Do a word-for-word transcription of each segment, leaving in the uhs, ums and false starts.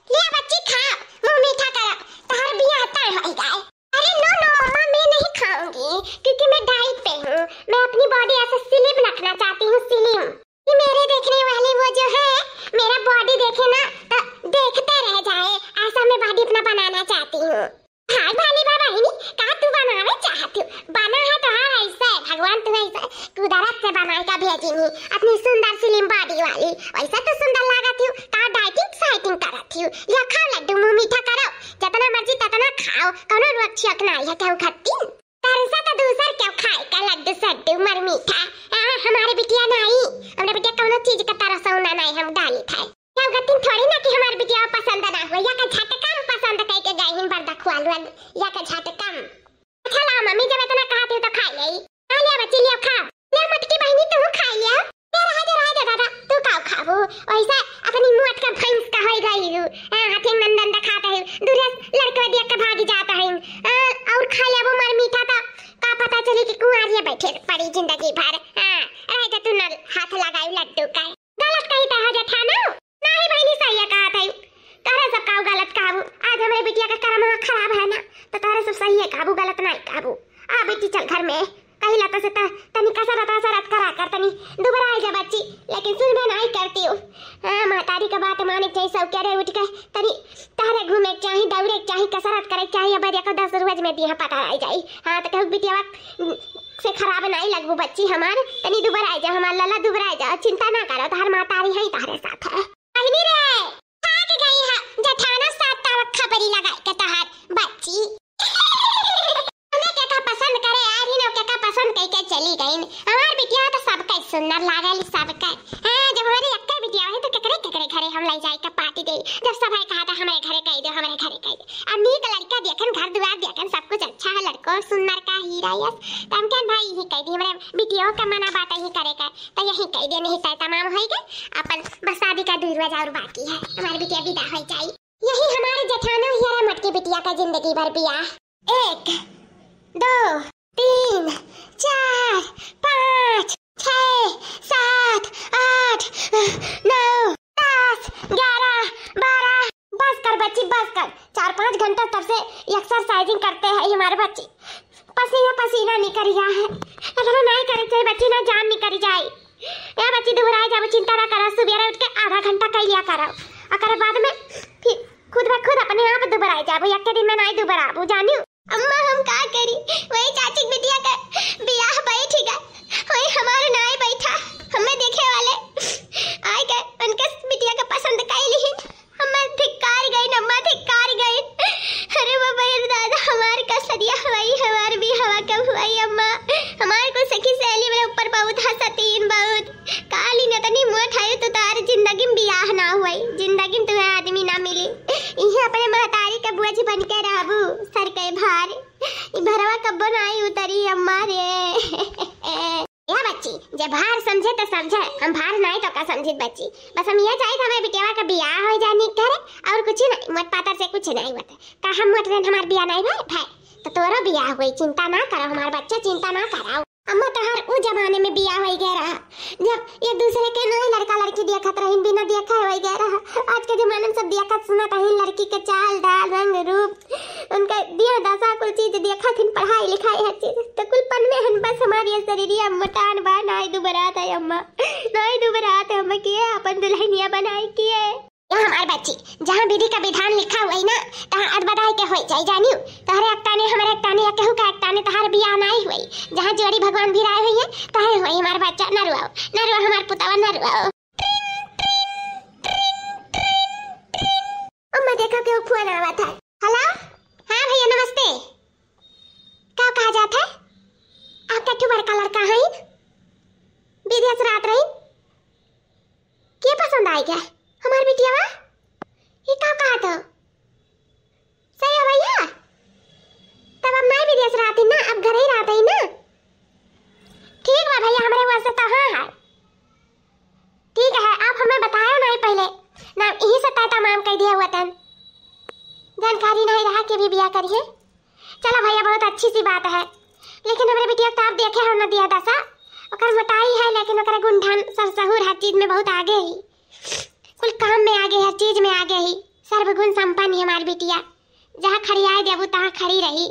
ले बच्ची खा, मुंह मीठा करा, तोहर बियाह तय हो गए। अरे no no मम्मा, मैं नहीं खाऊंगी, क्योंकि मैं डाइट पे हूँ। मैं अपनी बॉडी ऐसे स्लिम रखना चाहती हूँ, स्लिम। कि मेरे देखने वाले वो जो है, मेरा बॉडी देखे ना तो देखते रह जाए, ऐसा मैं बॉडी अपना बनाना चाहती हूँ। भाग भाली बा बहिनी, का तू बनावे चाहत हूँ? बना है तो हाँ ऐसे, भगवान तू ऐसे कुदरत से बनाए का भेजिनी, अपनी सुंदर स्लिम बॉडी वाली। वैसे तो सुंदर लागत हूँ, का डाइटिंग साइटिंग करत हूँ? या खाओ लड्डू, मुंह मीठा करो, जितना मर्जी ततना खाओ, कौनो रोक छियक ना है केहू खत्ती। तरसा तो दूसर केहू खाए का लड्डू सड्डू मर मीठा। आ, हमारे बिटिया नहीं, हमरे बिटिया कौनो चीज का तरसौना नहीं हम डाली था। केहू खत्ती थोड़ी ना कि हमारे बिटिया पसंद ना हो, या का झटकम पसंद कह के गई हिन बर्दा खुआलुअन, या का झटकम। अच्छा ला मम्मी, जब इतना कहत हो तो खा ले। खा लिया बच्ची, लिया खा। ले मोटकी बहिनी, तू खा लिया। ले रहा दे, रहा दे दादा, तू का खाबू? वैसे अपनी मोट का भैंस का होई गई हूँ। हाँ, हाथी नंदन दिखाता है। दूर लड़के देख के भागी जाता है। हाँ, और खा लिया वो मर मीठा था। का पता चली कि कुंवारी बैठे पड़ी जिंदगी भर। हाँ, रह जा तू नल हाथ लगाई लड्डू का। गलत कही ता हो जेठानो। नाही बहिनी, सही है कहत है। तोहरे सब काऊ गलत कहबू। आज हमरे बिटिया का करम खराब है ना, तो तोहरे सब सही है कहबू, गलत नाही कहबू। आ बेटी चल घर में। कही लता से त-, तनी कसरत असरत करा कर, तनी दुबराए जा बच्ची, लेकिन सुनबे नाही करती हूँ। हाँ, महतारी का बात माने के चाही, सब करे उठ के तनी टहरे घूमे के चाही, दौड़े के चाही, कसरत करे के चाही। अब देखो दस रोज में दिया पता आई जाई। हाँ, तो कहू बिटिया से खराब नाही लगबू बच्ची हमार, तनी दुबराए जा हमार लला, दुबराए जा, चिंता ना करो, तोहर महतारी है तोहरे साथ है। बहिनी रे, थाक गई है जेठाना साथ तावक खबरी लगाई के तोहर बच्ची। उन्हें के का पसंद करे यार, ही ना के का पसंद कई के चली गई। हमार बिटिया तो सबके सुंदर लागल, सबके। हाँ, जब हमारे अक्के बिटिया है तो केकरे केकरे घरे हम ले जाए के पार्टी दे। जब सब है कहा था हमारे घरे कह दो, हमारे घरे कह दो। अब नीक लड़का देखन, घर दुआर देखन, सब कुछ अच्छा है, लड़को सुंदर का हीरा यस। तो हम कहन भाई यही कह दी, हमारे बिटिया का मना बात यही करे का। तो यही कह दे, नहीं तय तमाम होई गए। अपन बस शादी का दुई रोज और बाकी है, हमारे बिटिया विदा हो जाई। यही हमारे जेठानो हियरा मटकी बिटिया का जिंदगी भर बियाह। एक, दो, तीन, चार, पाँच, छः, सात, आठ, नौ, दस, ग्यारह, बारह। बस कर बच्ची, बस कर। चार पाँच घंटा तब से एक्सरसाइजिंग करते हैं हमारे बच्ची। पसीना पसीना निकल गया है। इतना नहीं करे चाहिए बच्ची, ना जान निकल जाए। या बच्ची दुबराए जाबो, चिंता ना करो, सुबेरे उठ के आधा घंटा कर लिया करो। ओकरे बाद में फिर खुद ब खुद अपने आप दुबराए जाबो, एक दिन में नहीं दुबराबो, जानियो। अम्मा हम का करी, वही चाची के बिटिया का बियाह बैठ गए, वही हमार नाई बैठा, हमें देखे वाले आए गए, उनके बिटिया का पसंद कर लिहिन। अम्मा धिक्कार गई, अम्मा धिक्कार गई। अरे बाबा रे दादा, हमार का सदिया हवाई, हमार भी हवा कब हुआई अम्मा? हमार को सखी सहेली मेरे ऊपर बहुत हंसतीन, बहुत काली नतनी मोट है तो तार जिंदगी में बियाह ना हुई, जिंदगी में तुम्हें आदमी ना मिली। इहे अपने महतारी के बोझ बन के रहबू, सर के भार। ई भरवा कब्बो नाई उतरी अम्मा रे। या बच्ची, जे भार समझे तो समझे, हम भार नाई तो का समझित बच्ची। बस हम ये चाहित हमारे बिटियावा का बियाह हो जाए नीक घरे, और कुछ नहीं, मोट पातर से कुछ नहीं होता। का हम मोट रहन हमार बियाह नहीं भाई? भाई, तो तोरो बियाह हुई, चिंता ना करो हमार बच्चा, चिंता ना करो। अम्मा तोहार उ जमाने में बियाह होई गया रहा, जब एक दूसरे के नहीं लड़का लड़की देखत रहिन, बिना देखा होई गया रहा। आज के जमाने में सब देखत सुनत रहिन, लड़की के चाल ढाल, रंग रूप, उनका दिया दशा कुल चीज देखत हिन, पढ़ाई लिखाई हर चीज। तो कुल पनवे हन, बस हमारी ये शरीरिया मोटान बा, नाई दुबरात है अम्मा, नाई दुबरात है अम्मा, किए अपन दुल्हनिया बनाए किए। या हमार बच्ची, जहाँ विधि का विधान लिखा हुआ है ना, तहाँ अदबदाई के होई जाई जानियो। तोहरे एकताने, हमारे एकताने, या केहू का एकताने तोहार बियाह नाई हुई। जहाँ जोड़ी भगवान भी राय हुई है, तहाँ हुई हमार बच्चा, ना रुआओ, ना रुआओ हमार पुतवा, ना रुआओ। अम्मा, देखो, केहू फोन आवत है। हेलो, हाँ भैया, नमस्ते। का कहा जात है? आपका ठू बड़का लड़का है, विदेश रात रही, के पसंद आए गया हमार बिटियावा? ये का कहा तो? सही है भैया, तब अब नहीं विदेश रहती ना, अब घर ही रहते ही ना। ठीक बा भैया, हमारे वास्ते तो हाँ है। ठीक है, आप हमें बतायो नहीं पहले, ना यही से तय तमाम कर दिया हुआ तन, जानकारी नहीं रहा कि भी बिया करिए। चलो भैया, बहुत अच्छी सी बात है, लेकिन हमरे बिटिया के तो आप देखे हो ना दिया दशा, ओकर मोटाई है, लेकिन ओकर गुंडन, सर सहूर हर चीज में बहुत आगे ही, कुल काम में आगे, हर चीज में आगे ही। सर्वगुण संपन्न ही हमार बिटिया, जहाँ खड़ी आए देबू तहाँ खड़ी रही।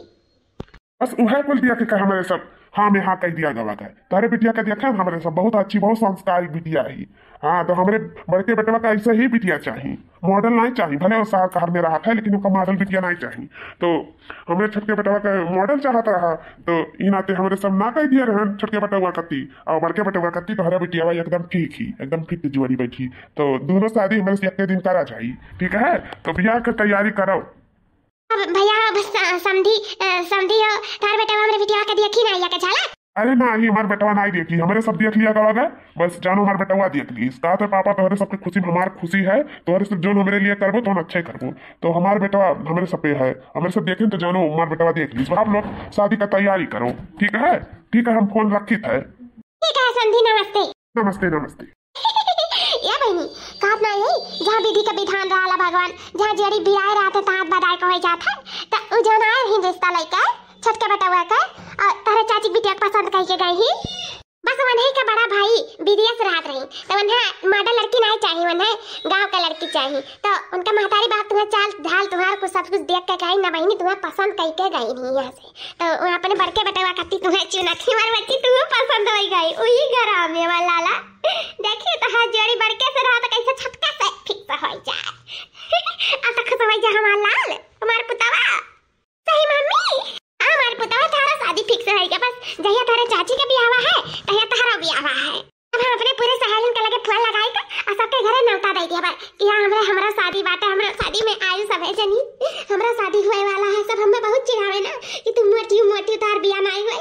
बस उहे कुल दिया के कहे हमरे सब हाँ में हाँ कह दिया गवा के। तोहरे बिटिया के देखे हमरे सब बहुत अच्छी, बहुत संस्कारी बिटिया ही। हाँ, तो हमरे बड़के बेटवा का ऐसे ही बिटिया चाही, मॉडल नहीं चाही। भले वो सार घर में रहत है, लेकिन ओका मॉडल बिटिया नहीं चाही। तो हमरे छोटके बेटवा का मॉडल चाहत रहा, तो ई नाते हमरे सब ना कह दिए रहन छोटके बेटवा कत्ती, और बड़के बेटवा कत्ती तोहरे बिटिया एकदम ठीक ही, एकदम फिट जुआरी बैठी। तो दोनों शादी हमरे से एक दिन करा जाई, ठीक है? तो बियाह के तैयारी करो। अब भैया, अब स-, समधी, अ, समधी हो, तार बेटवा हमरे बिटिया के देखी ना, या के झाला? अरे ना, ये हमार बेटवा नाई देखी, हमरे सब देख लिया गवा गए। बस जानो हमार बेटवा देख ली। कहा था पापा, तोहरे सबके खुशी में हमार खुशी है, तोहरे सब जोन हमरे लिए करबो, तो हम अच्छे करबो। तो हमार बेटवा हमरे सब पे है, हमरे सब देखें तो जानो हमार बेटवा देख ली। आप लोग शादी का तैयारी करो, ठीक है? ठीक है, हम फोन रखित है। ठीक है समधी, नमस्ते। नमस्ते, नमस्ते। ए बहिनी, कहत ना यही, जहाँ विधि का विधान रहला भगवान, जहाँ जेड़ी बिराए रहते, तहाँ बदाए को हो जात है। त उ जौन आए ही रिश्ता लइके, छोटके बेटवा के, और तोहरे चाची बिटिया के पसंद कइके गई ही। बस वनही का बड़ा भाई विदेश रहत रही, त वन्हा मॉडल लड़की नहीं चाही, वन्हा गाँव का लड़की चाही। त उनका महतारी बाप तुम्हें चाल ढाल तुम्हार कुछ सब कुछ देख के कही ना बहिनी, तुम्हें पसंद कइके गई नहीं यहाँ से। तो वो अपने बड़के बेटवा खातिर तुम्हें चुनत ही, हमार बच्ची तुम्हें पसंद हो गई, उही घर में हमार लाला। देखिए तो हाँ जोड़ी बड़के से रहा तो कैसे छोटका से फिक्स हो जाए। ऐसा खुश हो जाए हमार लाल, हमार पुतवा। सही मम्मी, हाँ, हमार पुतवा थारा शादी फिक्स हो गया, बस जहिया थारे चाची के बियाहवा है, तहिया तहरा बियाहवा है। अब हम अपने पूरे सहेलिन के लगे फोन लगाई के और सबके घरे न्योता दे दिया बा कि हाँ, हमरा, हमरा शादी बाटे, हमरा शादी में आयु सब है जनी, हमरा शादी हुए वाला है। सब हमें बहुत चिढ़ावे ना कि तू मोटी, मोटी, तार बिया नाई हुए।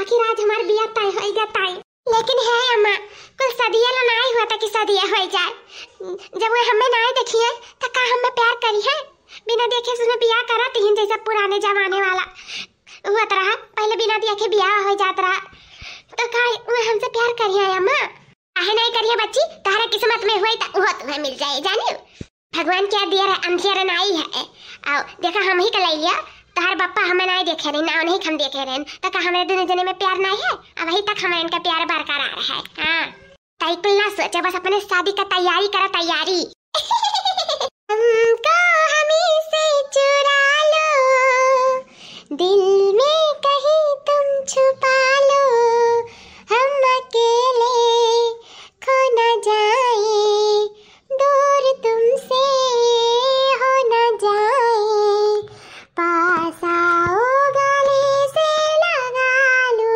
आखिर आज हमार बिया तय होई गया, तय। लेकिन है अम्मा, कुल सदिया ला नाई हुआ था कि सदिया होई जाए। जब वो हमें नाई देखिए, तो का हमें प्यार करी है? बिना देखे सुने बिया करत ही जैसे पुराने जमाने वाला हुआ रहा, पहले बिना देखे बिया हो जात रहा। तो का वो हमसे प्यार करी है अम्मा? काहे नहीं करिए बच्ची, तोहरा किस्मत में हुई त उहो तुम्हें मिल जाए, जानियो। भगवान क्या दिया रहे, अंधियर नाई है। आओ, देखा, हम ही के ले लिया, तोहर बप्पा हमें नहीं देखे रही, ना उन्हीं हम देखे रहे, तो का हमारे दोनों जने में प्यार नहीं है? अब वही तक हमारे इनका प्यार बरकरार है। हाँ, ताई कुल ना सोचे, बस अपने शादी का तैयारी करा, तैयारी। हमको हमी से चुरा लो, दिल में कहीं तुम छुपा लो, हम अकेले खो न जाए, दूर तुमसे हो न जाए, पास आओ गले से लगा लो,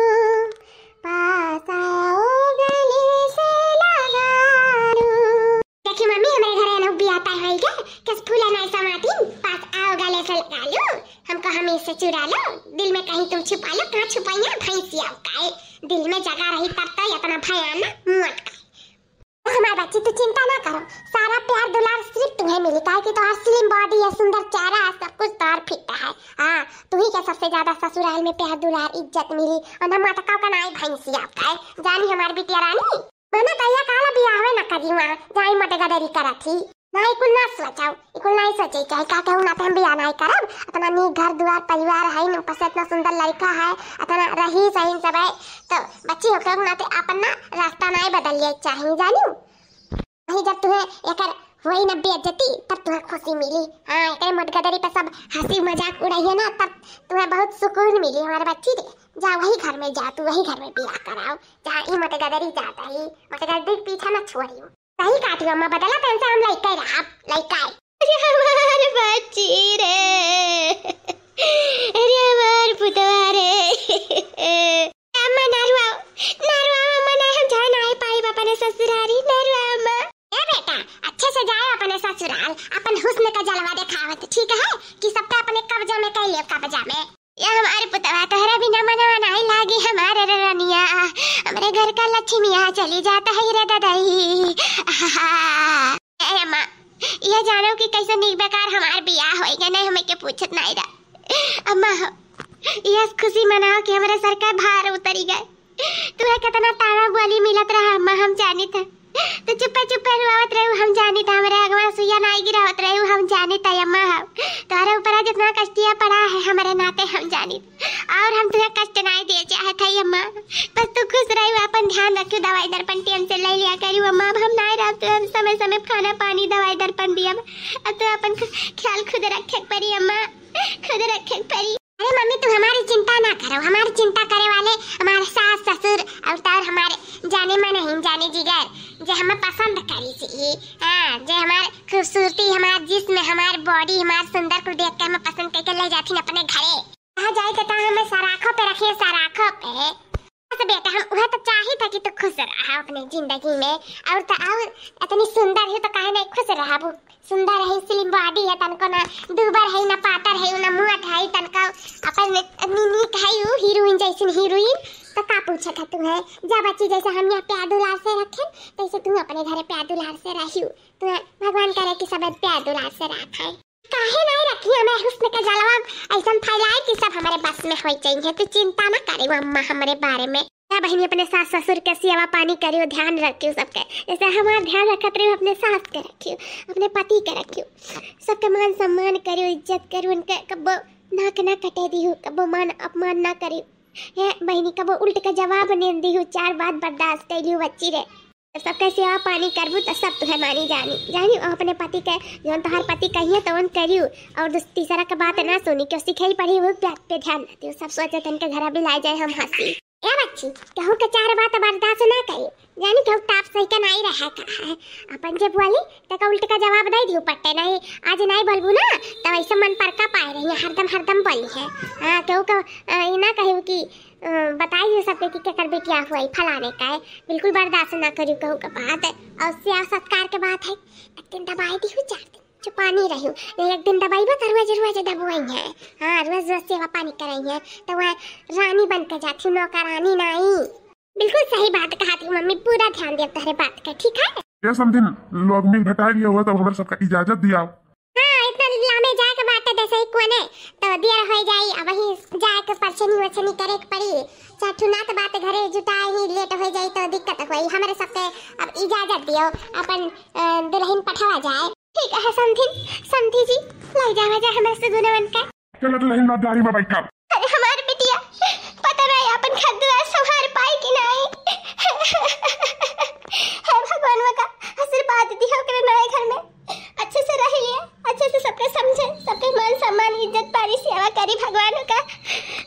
पास आओ गले से लगा लो। देखी मम्मी, हमारे घर एनहु बियाह तय होई गए, कस फूला नाई समातिन, पास आओ गले से लगा लो, हमको हमी से चुरा लो, दिल में कहीं तुम छुपा लो, कहाँ छुपाइया भैंसिया काए, दिल में जगह रही तब तो इतना भयानक मौत का। हमार बच्ची, तू चिंता ना करो, सारा प्यार दुलार सिर्फ तुम्हें मिली, काहे कि तोहार स्लिम बॉडी है, सुंदर चेहरा है, सब कुछ तोहार फिट है। हाँ, तू ही के सबसे ज्यादा ससुराल में प्यार दुलार इज्जत मिली, और ना मटकाओ का नाई भैंसिया का है। जानी हमार बिटिया रानी, मना तैया काला बियाहवे ना करी, वहाँ जाई मटगदरी करत ही। ना, ई कुल ना सोचाओ, ई कुल ना सोचे चाहे, का कहूँ ना तो हम बियाह नहीं करब, इतना नीक घर दुआर परिवार है, ऊपर से इतना सुंदर लड़का है, इतना रही सही सब है, तो बच्ची होकर ना तो अपन ना रास्ता नहीं बदल लिए चाहिए, जानी। वही जब तुम्हें एकर वही ना बेइज्जती, तब तुम्हें खुशी मिली। हाँ, एकरे मोटगदरी पे सब हंसी मजाक उड़ाइए ना, तब तुम्हें बहुत सुकून मिली हमारे बच्ची के। जा वही घर में जा, तू वही घर में बियाह कराओ, जहाँ ई मोटगदरी जाता ही, मोटगदरी के पीछा ना छोड़ी। सही कहती हो अम्मा, बदला पेन से हम लइका ही रहब, लइका ही। अरे हमार बच्ची रे, अरे हमार पुतवा रे। अम्मा ना रुआओ, ना रुआओ अम्मा, ना हम जाए ना पाई अपने ससुरारी, ना रुआओ अम्मा। ए बेटा, अच्छे से जाए अपने ससुराल, अपन हुस्न का जलवा दिखावत, ठीक है, कि सबका अपने कब्जा में कर ले, कब्जा में। या हमारे पुतवा, तोहरा बिना मनवा नाई लागे हमारे रे रनिया, हमरे घर का लक्ष्मिया चली जाता है रे ददाई। आहा। ए अम्मा, यह जानो कि कैसे नीक बेकार हमार बियाह होई गए, नहीं हमें के पूछत नहीं रहा। अम्मा हो, यह खुशी मनाओ कि हमारे सर का भार उतरी गए। तुम्हें कितना ताना बोली मिलत रहा अम्मा, हम जानी था। तो चुप्पे चुप्पे रुआवत रहे, हम जानी था। हमारे अगवा सुइया नाई गिरावत रहे, हम जानी था अम्मा हो। तोहरे ऊपर जितना कष्टिया पड़ा है, हमरे नाते हम जानी, और हम तुहे कष्ट नाई दिए चाहत है अम्मा। बस तू खुश रही, अपन ध्यान रखियो, दवाई दर्पण टेम से ले लिया करियो अम्मा। अब हम नाई रहब, तो हम समय समय खाना पानी, दवाई दर्पण दियब। अब तो अपन खु-, ख्याल खुद रखे के पड़ी अम्मा, खुद रखे के पड़ी। अरे मम्मी, तू हमारी चिंता ना करो, हमारी चिंता करे वाले हमारे सास ससुर और तो और हमारे जाने मन ही जाने जिगर, जे हमें पसंद करी सी, हाँ, जे हमारे खूबसूरती, हमार जिस्म, हमार body, हमार सुंदर कुल देख के हमें पसंद करके ले जाथिन अपने घरे। कहाँ जाए के तो हमें सराखों पे रखिए, सराखों पे। बस बेटा, हम वह तो चाहित है कि तू खुश रहा अपने जिंदगी में, और तो और इतनी सुंदर है तो काहे नहीं खुश रहबू? सुंदर है, slim body है, तनको ना दुबर है, ना पातर है, ना मोट है, तनको अपन इतनी नीक है, ऊ heroine जैसन heroine, तो का पूछत है तू है? जा बच्ची, जैसे हम यहाँ प्यार दुलार से रखेन, तैसे तू अपने घरे प्यार दुलार से रहियो। तो भगवान करे कि सब प्यार दुलार से राख है। काहे नहीं रखी हमें हुस्न के जलवा ऐसन फैलाए कि सब हमारे बस में हो जाइए। तू चिंता ना करे वो अम्मा हमारे बारे में। क्या बहिनी, अपने सास ससुर के सेवा पानी करियो, ध्यान रखियो सबके, जैसे हमार ध्यान रखत रहियो, अपने सास के रखियो, अपने पति के रखियो, सबके मान सम्मान करियो, इज्जत करियो, उनके कब्बो नाक ना कटे दियो, कब्बो मान अपमान ना करियो। हे बहिनी, कब्बो उल्ट के जवाब नहीं दियो, चार बात बर्दाश्त कर लियो बच्ची रे। सबके सेवा पानी करबू त सब तुहे मानी जानी, जानी, और अपने पति के, जौन तोहार पति कहिए तौन करियो, और दूस-, तीसरा के बात ना सुनी, क्यों सिखाई पढ़ी वो बात पे ध्यान ना दियो, सब सोचे तन के घरा बिलाए जाए हम हंसी। ए बच्ची, केहू के चार बात बर्दाश्त ना करी, जानी केहू ताप सही के नाई रहे का है, अपन जे बोली तका उल्ट का जवाब दे दियो पट्टे, नहीं आज नहीं बोलबू ना, तब ऐसे मन पर का पाए रही, हरदम हरदम बोली है। हाँ, केहू के, अ, ई ना कहियो कि अ, बताई हो सबके कि केकर बिटिया हुआ फलाने का है, बिल्कुल बर्दाश्त ना करियो कहू के बात। और सेवा सत्कार के बात है, एक दिन दबाई दियो, चार दिन चुपानी रहियो, नहीं एक दिन दबाई बा, रोज रोज दबवाई है। हाँ, रोज रोज सेवा पानी कराई है, तो वह रानी बन के जाती, नौकरानी नाई। बिल्कुल सही बात कहा थी मम्मी, पूरा ध्यान दिया तोहरे बात का, ठीक है? ये समधिन, लोग मिल भेटाई लिया हुआ, तब हमारे सबका इजाजत दिया। हाँ, इतना लामे जाए के बाटे, जैसे ही कोने, तो देर हो जाई, अब वही जाए के परछनी वरछनी करे के पड़ी। चार ठो नात बात घरे जुटाए ही लेट हो जाई, तो दिक्कत होई। हमरे सबके अब इजाजत दियो, अपन, अ, दुल्हन पठावा जाए। ठीक है समधिन, समधी जी, ले जावा जाए हमरे सगुनवन का। चलो दुल्हन, बाप गाड़ी में बैठा। अरे हमार बिटिया, पता नहीं अपन घर दुआर संभार पाई कि नहीं। हे भगवान, का आशीर्वाद दिया ओकरे नए घर में, अच्छे से रह लिए, अच्छे से सबके समझे, सबके मान सम्मान, इज्जत पारी, सेवा करी भगवान का,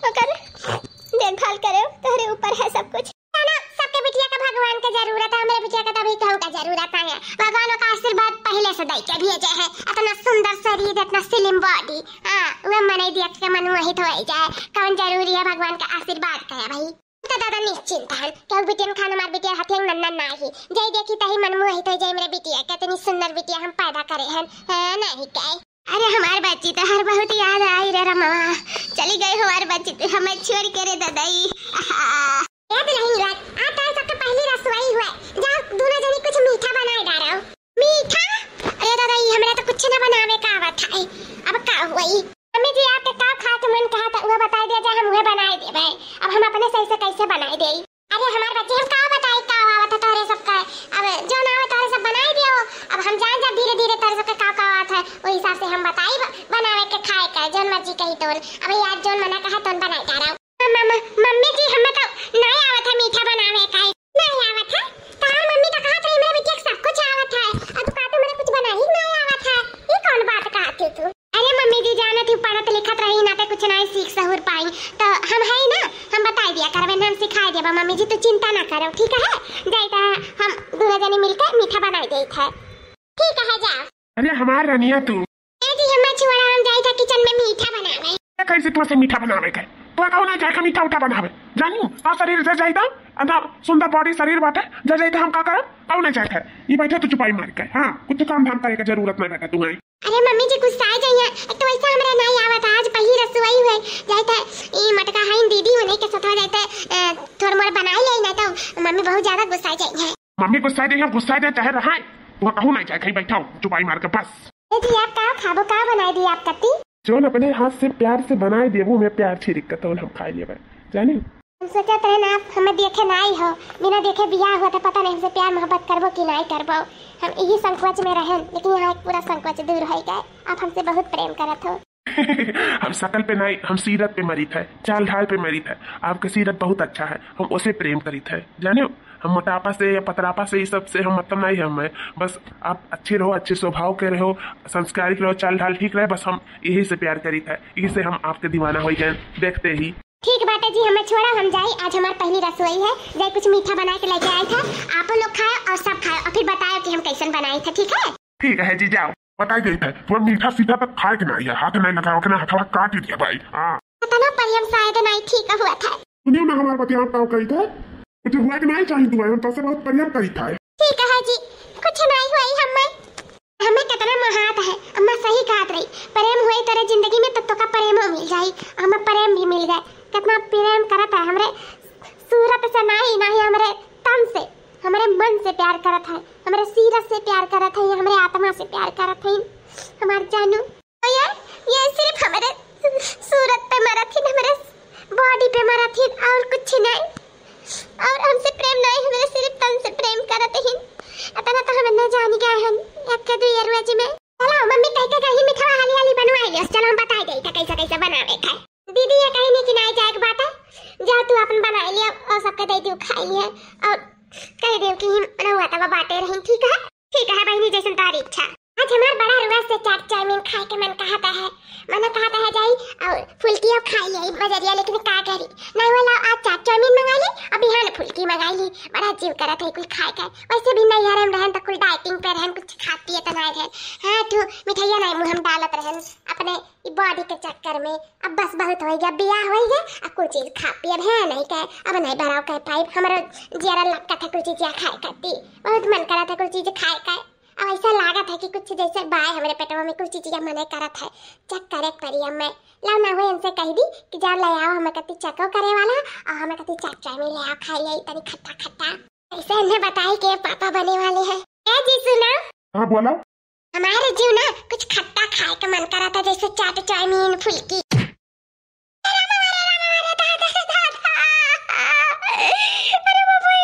ओकर देखभाल करे, तोहरे ऊपर है सब कुछ। ना, सबके बिटिया का भगवान का जरूरत है, हमरे बिटिया का तभी कहूँ का जरूरत है। भगवान का आशीर्वाद पहले से दे के भेजे है, इतना सुंदर शरीर, इतना slim body। हाँ, वह मनई देख के मन मोहित हो जाए। कौन जरूरी है भगवान का आशीर्वाद का है भाई? तो दादा निश्चिंत है, क्यों बिटियन खान हमार बिटिया हथियन नन्ना नाही। जय देखी तही मन मोहित हो जाए, मेरे बिटिया, कितनी सुंदर बिटिया हम पैदा करे हैं, हाँ, नहीं कहे। अरे हमार बच्ची तो हर बहुत याद आई रे रमवा, चली गई हमार बच्ची तो हमें छोड़ के रे ददाई। आहा। ए दुल्हन, आज तार सबके पहली रसोई हुए, जाओ दोनों जनी कुछ मीठा बनाए डालो। मीठा? अरे दादा, ई हमरा तो कुछ ना बनावे का आवत है। अब का हुई? मम्मी जी, आपके का खाए के मन कहा था, उहे बताई दिया जाए, हम उहे बनाए देबे। अब हम अपने सही से कैसे बनाए देई? अरे हमार बच्ची, हम का बताई का आवत है तोहरे सबका? अब जो ना आवे तोहरे सब बनाए दियो। अब हम जान जा धीरे धीरे तोहरे सबके का का आवत है, वही हिसाब से हम बताई ब-, बनावे के खाए का, जौन मर्जी कही तोन। अब यार जौन मना कहा तौन बनाए डालो। मम-, मम्मी जी, हमें तो नहीं आवत है मीठा बनावे का। नहीं आवत है? तोहार मम्मी तो कहत रही, "मेरे बिटिया के सब कुछ आवत है।" और तू कहत, "मेरे कुछ बनाई नहीं आवत है।" ये कौन बात कहत है तू? अरे मम्मी जी, जानत ही पढ़त लिखत रही ना, तो कुछ नहीं सीख सहूर पाई। तो हम है ना, हम बताई दिया करबे, हम सिखाई देबा। मम्मी जी, तू चिंता ना करो, ठीक है? जाई तो हम दोनों जनी मिलके मीठा बनाई देत है। ठीक है, जा। अरे हमार रनिया तू। ए जी, हमें छोड़ा, हम जाई था किचन में मीठा बनावे। ए, कैसे तुमसे मीठा बनावे के? तो कहू नहीं जाए के मीठा उठा बनावे। जानियो, आ शरीर से जाई था, अंदर सुंदर बॉडी शरीर बाटे, जा जाई था हम का करब? कहू नहीं जाए थे। ये बैठे तो चुपाई मार के। हाँ, कुछ काम धाम करे के जरूरत नहीं बेटा तुम्हें। अरे मम्मी जी गुस्सा आ जाइए, एक तो वैसे हमरा नहीं आवत, आज पहली रसोई हुए, जाई था, ई मटका है दीदी होने के साथ जाई था, अ, थोड़ा मोड़ा बनाई ले, नहीं तो मम्मी बहुत ज्यादा गुस्सा आ जाइए। मम्मी गुस्सा दे, गुस्सा दे, चाहे रहाए, वहाँ कहूँ नहीं जाए, कहीं बैठा हो, चुपाई मार के बस। ए जी, आप का खाबो, का बनाए दी आप कत्ती? जौन अपने हाथ से प्यार से बनाए देबू, मैं प्यार छिड़क के तौन हम खाए लेबे, जानी? हम सोचत रहे ना, आप हमें देखे ना आई हो, बिना देखे बियाह हुआ था, पता नहीं हमसे प्यार मोहब्बत करबो कि नहीं करबो। हम यही संकोच में रहेन, लेकिन यहाँ एक पूरा संकोच दूर हो गए, आप हमसे बहुत प्रेम करत हो। हम शकल पे नहीं, हम सीरत पे मरित है, चाल ढाल पे मरित है। आपके सीरत बहुत अच्छा है, हम उसे प्रेम करित है, जाने हो? हम मोटापा से या पतरापा से, ये सब से हम मतलब नहीं है हमें। बस आप अच्छे रहो, अच्छे स्वभाव के रहो, संस्कारिक रहो, चाल ढाल ठीक रहे, बस हम यही से प्यार करित है, यही से हम आपके दीवाना हो गए देखते ही। ठीक बाटे जी, हमें छोड़ा, हम जाई, आज हमार पहली रसोई है, जाई कुछ मीठा बना के लेके आई था, आप लोग खाओ और सब खाओ और फिर बताओ कि हम कैसन बनाई थे, ठीक है? ठीक है जी, जाओ, बताई गई है, तुम्हें मीठा सीधा तक खाए के नहीं है, हाथ नहीं लगाओ, के ना हथवा काट दिया भाई। हाँ। पता ना प्रेम शायद नहीं ठीक हुआ था। सुनियो ना हमार बतिया, आप का कही था, कुछ हुआ कि नहीं चाहिए तुम्हें, हम तो से बहुत प्रेम करी था। ठीक है जी, कुछ नहीं हुआ ही हमें। हमें कितना महात है, अम्मा सही कहत रही, प्रेम हुए तेरे जिंदगी में तो तोका प्रेमो मिल जाई। हमें प्रेम भी मिल गए, कितना प्रेम करत है हमरे सूरत से नहीं, नहीं हमरे तन से, हमरे मन से प्यार करत है, हमरे सीरत से प्यार करत है, हमरे आत्मा से प्यार करत है, हमार जानू। तो ये, ये सिर्फ हमरे सूरत पे मरत ही, हमरे बॉडी पे मरत ही और कुछ नहीं। और हमसे प्रेम नहीं, हमरे सिर्फ तन से प्रेम करत ही। इतना तो हम न जान गए हैं, एक के दुई रोज में। चलो मम्मी कह के कहीं मिठवा हाली हाली बनवाई लियो, चलो हम बताई देई था कैसे कैसे बनावे का। दीदी ये कहीं नहीं कि नहीं जाए के बात है, जाओ तू अपन बनाई लियो और सबके दे दियो खाई लिए और कह दियो कि हम रहुआ तब बाटे रही, ठीक है? ठीक है बहनी, जैसन तारी इच्छा। आज हमार बड़ा रुआ से चाट चाउमीन खाए के मन कहता है, मन कहता है जाई और फुल्कियो खाई आई बजरिया, लेकिन का करी, नहीं वाला आज चाट चाउमीन मंगा ली, अब बिहान फुल्की मंगा ली, बड़ा जीव करत है कुल खाए का। वैसे भी नैहर में रहन तो कुल डाइटिंग पे रहन, कुछ खात पिए तो नहीं रहन। हाँ, तू मिठाइया नहीं मुँह में डालत रहन अपने ई बॉडी के चक्कर में। अब बस बहुत हो गया, बियाह हो गया, अब कुल चीज खा पिए अब है नहीं का, अब नहीं बराव कर पाई, हमारा जियारा लपका था कुल चीज खाए खाती, बहुत मन करा था कुल चीज खाए का। अब ऐसा लागत है कि कुछ जैसे बाय हमरे पेटवा में कुछ चीज मने करत है, चेक करे के पड़ी अब मैं। लाओ ना हो इनसे कह दी कि जा ले आओ हमें कति चेको करे वाला और हमें कति चाट चाउमीन ले आओ खाई आई तनी खट्टा खट्टा। ऐसे इन्हें बताई के पापा बने वाले हैं। ए जी सुनो। हाँ बोला। हमारे जीव ना कुछ खट्टा खाए का मन करा था जैसे चाट चाउमीन फुल्की। अरे रामा, अरे रामा, अरे दादा, अरे दादा। अरे बाप रे।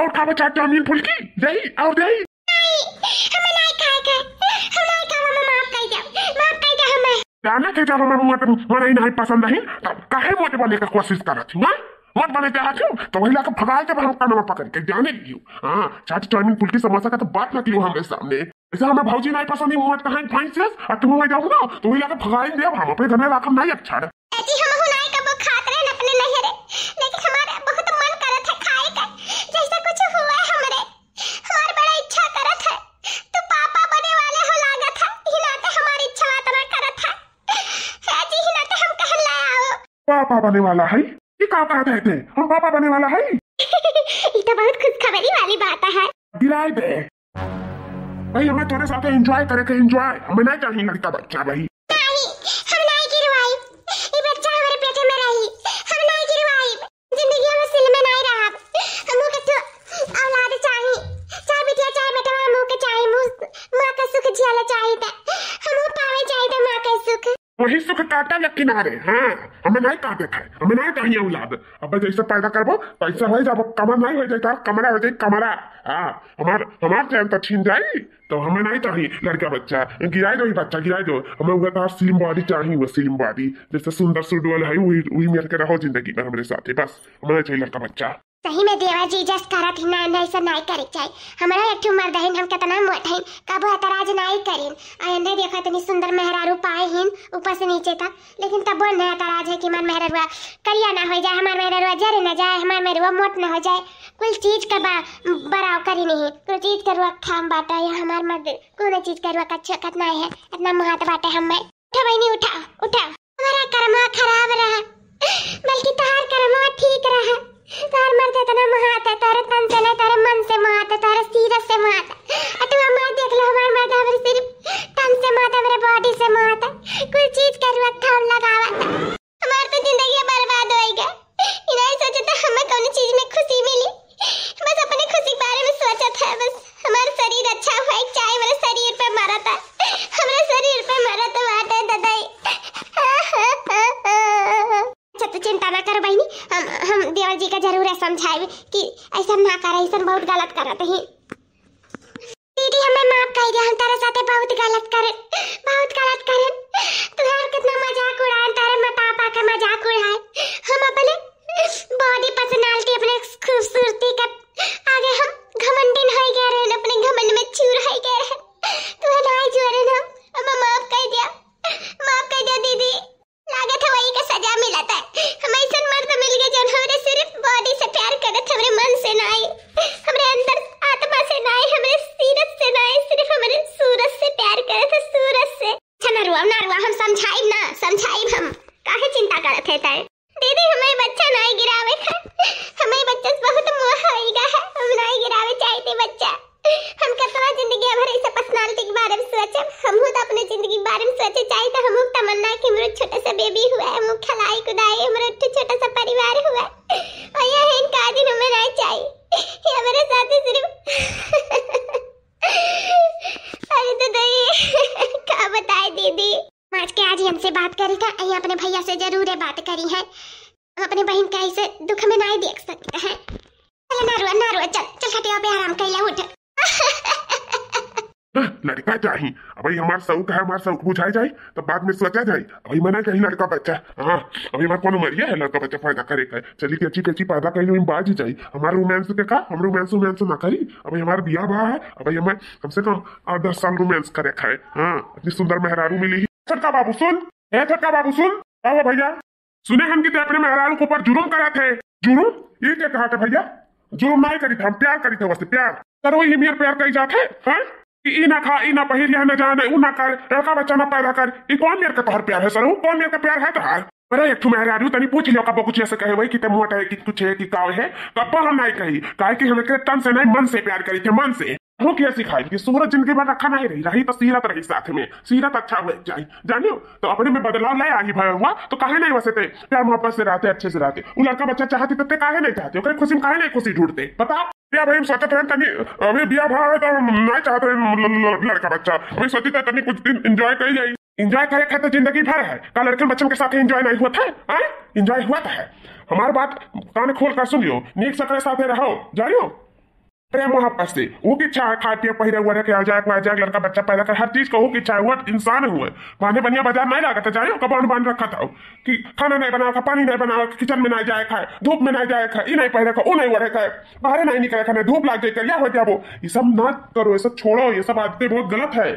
और खाबो चाट चाउमीन फुल्की? जाई, और जाई? नहीं, हमें नहीं खाए के। हम नहीं खाबो, हमें माफ कर दो। माफ कर दो हमें। जाने के जब हमें मोट, मोट नहीं, नहीं पसंद नहीं, तब काहे मोट बने का कोशिश करत हो, हाँ? मोट बने चाहत हो, तो वही लाके भगाए जब हम कनवा पकड़ के जाने लियो। हाँ, चाट चाउमीन फुल्की समोसा का तो बात ना कियो हमरे सामने। ऐसे हमें भौजी नहीं पसंद ही, मुँह कहाँ भैंस से, और तुम हो जाओ ना, तो वही लाके भगाएंगे अब हम, अपने घर में राखम नहीं अच्छा। ए जी, हम हु नहीं कबो खात रहन अपने नैहरे, लेकिन हमारे बहुत मन करत है खाए का, जैसे कुछ हुआ है हमरे, हमार बड़ा इच्छा करत है। तू पापा बने वाले हो लागत है, ई नाते हमारी इच्छा इतना करत है। ए जी, ई नाते हम कहन लाए आओ। पापा बने वाला है? ये का कहत है ते? हम पापा बने वाला है? ई तो बहुत खुशखबरी वाली बात है। गिराए दे। भाई, हमें तोरे साथे एंजॉय करे के एंजॉय, हमें नहीं चाहिए लड़का बच्चा भाई। नहीं, हम नहीं गिरवाई। ई बच्चा हमारे पेटे में रही, हम नहीं गिरवाई। जिंदगी में सिल में नहीं रहा। हमू के तो औलाद चाही, चाहे बिटिया चाहे बेटवा, हमू के चाही, हमू माँ का सुख जियाला चाही त, हमू पावे चाही त माँ का सुख। वही सुख काटा या किनारे। हाँ, हमें नहीं काटे खाए, हमें नहीं चाहिए औलाद। अब जैसे पैदा करबो, पैसा हो जाबो, कमर नहीं हो जाए, तार कमरा हो जाए, कमरा। हाँ, हमार, हमार चैन तो छीन जाई, तो हमें नहीं चाहिए लड़का बच्चा। गिराई दो ही बच्चा, गिराई दो। हमें वो तार स्लिम बॉडी चाहिए, वो स्लिम बॉडी, जैसे सुंदर सुडोल है, वही, वही मेर के रहो जिंदगी भर हमरे साथे, बस। हमें नहीं चाहिए लड़का बच्चा। सही में देवा जी, जस करत ही ना, ना, ऐसा नहीं करे के चाही। हमरा एक ठो मर्द हइन, हम कितना मोट हइन, कबो एतराज नहीं करेन। आ एने देखा, इतनी सुंदर मेहरारू पाए हिन, ऊपर से नीचे तक, लेकिन तबो ने एतराज है कि हमार मेहररुआ करिया ना हो जाए, हमार मेहररुआ जरे ना जाए, हमार मेहररुआ मोट ना हो जाए। कुल चीज का बा-, बराव करी नहीं, कुल चीज का रुआ खाम बाटा या हमार मर्द, कोनो चीज का रुआ कच्चा कतना है, इतना महत बाटे हम में। उठा बहिनी, उठा, उठा। हमारा कर्मा खराब रहा, बल्कि तोहार कर्मा ठीक रहा। तोहार मर्द इतना महात है, तोहरे तन से नहीं, तोहरे मन से महात है, तोहरे सीरत से महात है। आ तू हमार देख लो, हमार मर्द हमारे सिर्फ तन से महात है, हमारे बॉडी से महात है। कुल चीज के रुआ खाम लगावत है। हमार तो जिंदगी बर्बाद होइगा। ई नहीं सोचे तो हमें कौन चीज में खुशी मिली। बस अपने खुशी के बारे में सोचत है, बस हमार शरीर अच्छा हुआ, चाहे हमारे शरीर पे मरत है, हमारे शरीर पे मरत बाटे ददाई। अच्छा, तू चिंता ना कर बहिनी, हम, हम देवर जी का जरूर है समझाए कि ऐसा ना करे, ऐसा बहुत गलत करत ही। दीदी, हमें माफ कर दे, हम तेरे साथे बहुत गलत करन, बहुत गलत करन। ना रुआ, ना रुआ, हम समझाइब ना, समझाइब हम। काहे चिंता करत है तै? दीदी, हमें बच्चा नाई गिरावे का, हमें बच्चा से बहुत मोह होइगा है, हम नाई गिरावे चाहित बच्चा। हम कतना जिंदगी भर ऐसे personality के बारे में सोचब, हमहू तो अपने जिंदगी के बारे में सोचे चाहित, हमहू तमन्ना कि हमरो छोटा सा baby हुआ है, हमहू खिलाई कुदाई, हमरो एक ठो छोटा सा परिवार हुआ है। और ये है इनका दिन हमें नाई चाहिए, ये हमारे साथ सिर्फ अरे तो दई, का बताए दीदी। आज के आज ही हमसे बात करी था, अई अपने भैया से जरूर ये बात करी है। हम अपने बहिन का ऐसे दुख में नाई देख सकते हैं। चल ना रुआ, ना रुआ, चल, चल खटिया पे आराम कर ले, उठ। लड़का चाही, अबही हमार शौक है, हमार शौक बुझाए जाए, तब बाद में सोचा जाए। अबही मना चाही लड़का बच्चा। हाँ, अबही हमार कौन उमरिया है लड़का बच्चा पैदा करे का है? चली टेची टेची पैदा कर ली, बाज जाई। हमार romance के का, हम romance वोमांस ना करी। अबही हमार बियाह बा है, अबही हमें कम से कम आठ दस साल romance करे का है। हाँ, इतनी सुंदर मेहरारू मिली है। छोटका बाबू सुन, ए छोटका बाबू सुन, का हो भैया? सुने हम कि ते अपने मेहरारू के ऊपर जुलुम करत है। जुलुम? ये क्या कहा था भैया? जुलुम नाई करी था, हम प्यार करी था, वैसे प्यार। सर, वही मेर प्यार कही जात है, हाँ? कि ई ना खा, ई ना पहिर, यह ना जाने, ऊ ना कर, लड़का बच्चा ना पैदा कर। ई कौन मेर का तोहर प्यार है सर? ऊ कौन मेर का प्यार है तोहार? अरे, एक ठो मेहरारू तनी पूछ लियो, कब्बो कुछ ऐसे कहे वही कि ते मोट है, कि कुछ है, कि काव है, कब्बो हम नाई कही, काहे कि हम एकरे तन से नाई, मन से प्यार करी थे, मन से। हूँ क्या सिखाई कि सूरत जिंदगी भर रखा नाई रही, रही तो सीरत रही साथ में, सीरत अच्छा हुए जाए, जानियो। तो अपने में बदलाव ले आई भय हुआ, तो काहे नाई वैसे ते प्यार मोहब्बत से रहते, अच्छे से रहते? उ लड़का बच्चा चाहती तो ते काहे नाई चाहते? ओकरे खुशी में काहे नाई खुशी ढूंढते? बता। या भाई, हम सोचत रहन तनी, अभी बियाह भा है तो हम नाई चाहत रहन ल-, ल-, लड़का बच्चा। अभी सोची तो तनी कुछ दिन enjoy करी जाई। Enjoy करे खातिर जिंदगी भर है, का लड़कन बच्चन के साथ enjoy नाई हुआ था? हाँ? Enjoy हुआ था है। हमार बात कान खोल कर सुनियो, नीक सकरे साथे रहो, जानियो। प्रेम मोहब्बत से, वो की इच्छा है, खाए पिए, पहिरे ओढ़े के, आ जाए, आ जाए, लड़का बच्चा पैदा कर, हर चीज का वो की इच्छा है, वो इंसान हुए। बांधे बनिया बाजार नाई लागत है, जानियो, कबान बांध रखा था कि खाना नाई बनावे का, पानी नाई बनावे का, kitchen में नाई जाए खाए, धूप में नाई जाए खाए, ई नाई पहिरे का, वो नाई ओढ़े खाए, बाहरे नाई निकले खाए, धूप लाग जाए, करिया हो जाबो। ये सब ना करो, ये सब छोड़ो, ये सब आदतें बहुत गलत है।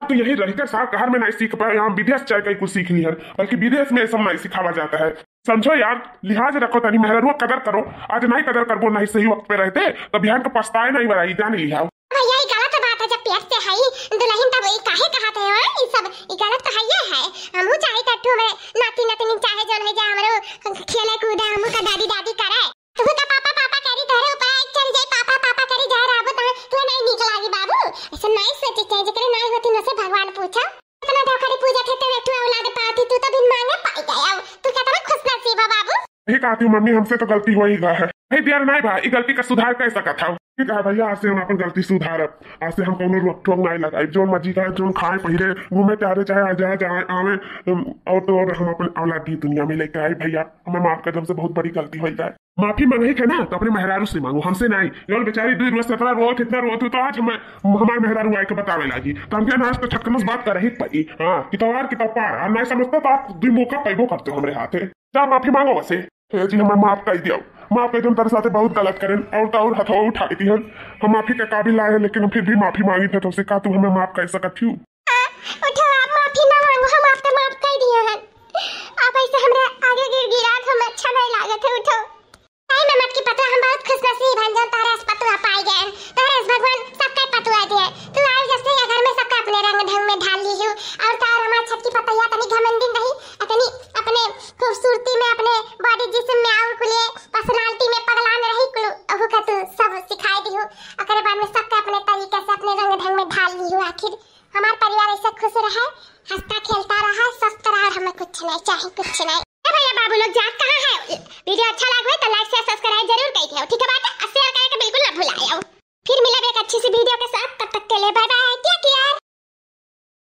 तो यही रहकर साल कहर में नाई सीख पाए, यहाँ विदेश जाए कहीं कुछ सीख लिहन, बल्कि विदेश में ये सब नाई सिखावा जाता है। समझो यार, लिहाज रखो तनी, मेहररुआ कदर करो। आज नाई कदर करबो, नाई सही वक्त पे रहते, तो बिहान को पछताए नाई बराई, जान लिहाओ। भैया, ई गलत बात है, जब पेट से हई दुल्हन तब ई काहे कहत है, हाँ? ई सब, ई गलत तो हइये है। हमहू चाही त ठू में नाती नतनी चाहे जौन है जा हमरो खेले कूदे, हमहू का दादी दादी करे। तू का पापा पापा करी, तोहरे ऊपर आइक चढ़ जाई, पापा पापा करी, जा रहबो त तू नहीं नीक लागी बाबू। ऐसे नहीं सोचे चाहे, जेकरे नहीं होती न से भगवान पूछो। इतना धोखाड़ी पूजा थे, तेरे तू औलाद पाती, तू तो बिन मांगे पाई गया। तू कितना खुशनसीब है बाबू। यही कहती हूँ मम्मी, हमसे तो गलती हो ही गया है। हे दियर नहीं भाई, ई गलती का सुधार कर सकत हूँ। ठीक है भैया, आज से हम अपन गलती सुधारब। आज से हम कौनो रोक टोक नहीं लगाई, जोन मर्जी खाए, जोन खाए, पहिरे, घूमे टहरे, चाहे आ जाए, जाए, आवे, अम, और तो और हम अपन औलाद भी दुनिया में लेके आए भैया। हमें माफ कर दो, हमसे बहुत बड़ी गलती हो जाए। माफी मांगे है ना, तो अपने मेहरारू से मांगो, हमसे नहीं। जौन बेचारी दो रोज सतरा रोत, इतना रोत हो, तो आज हमें, हमारे मेहरारू आए के बतावे लागी। तो हम क्या ना, आज तो छक्कन से बात कर रही पड़ी। हाँ, कि तो यार, कि तो पार, और नहीं समझते तो आप दो मौका पैबो करते हो हमारे हाथे। जा माफी मांगो वैसे। हे जी, हमें माफ कर दियो, माफ कर दियो, हम तेरे साथे बहुत गलत करें, और तो और हथवा उठा दी हन। हम माफी के काबिल आए हैं, लेकिन हम फिर भी माफी मांगी थे, तो उसे का तू हमें माफ कर सकत हो? उठो, आप माफी ना मांगो, हम आपके माफ कर दिए हैं। आप ऐसे हमरे आगे गिड़गिड़ात हम अच्छा नहीं लागत है, उठो। सही में मटकी पतुआ, हम बहुत खुशनसीब हन जौन तोहरे अस पतुआ पाई गए, तोहरे अस भगवान सबके पतुआ दिए। तू आए जैसे ये घर में सबके अपने रंग ढंग में ढाल ली हूँ, और तो और हमार छटकी पतैया तनी घमंडिन रही, अतनी अपने खूबसूरती में, अपने body जिस्म में और कुलिए personality में पगलान रही कुल, ओहू का तू सब सिखाई दी हूँ। ओकरे बाद में सबके अपने तरीके से अपने रंग ढंग में ढाल ली हूँ। आखिर हमार परिवार ऐसे खुश रहे, हंसता खेलता रहा, स्वस्थ रहा, और हमें कुछ नहीं चाहिए, कुछ नहीं।